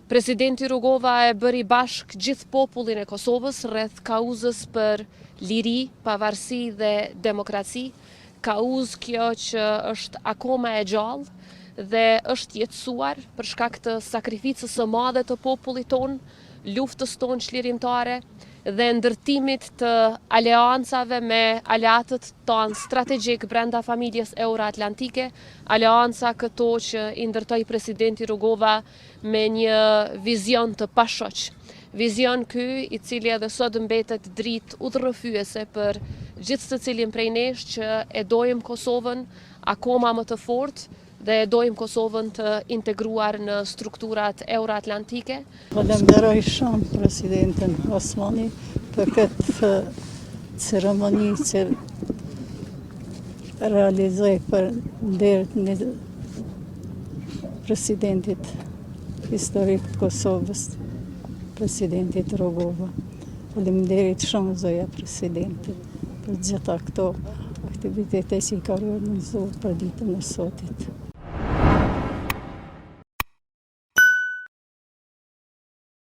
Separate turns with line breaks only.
Presidenti Rugova e bëri bashkë gjithë popullin e Kosovës rreth kauzës për liri, pavarësi dhe demokraci, kauzë kjo që është akoma e gjallë dhe është jetësuar për shkak të sakrificës së madhe të popullit tonë, luftës tonë çlirimtare dhe ndërtimit të aleancave me aleatët tanë strategjik brenda familjes euroatlantike, aleanca këto që i ndërtoi presidenti Rugova me një vizion të pashoq. Vizion ky i cili edhe sot mbetet dritë udhërrëfyese për gjithsecilin prej nesh që e dojmë Kosovën akoma më të fortë dhe e dojmë Kosovën të integruar në strukturat euroatlantike.
Falenderoj shumë presidentin Osmani për këtë ceremoni që realizoi për nder të presidentit historik të Kosovës, presidentit Rugova. Faleminderit shumë zonja presidente për gjitha këto aktivitete që i ka organizuar për ditën e sotit.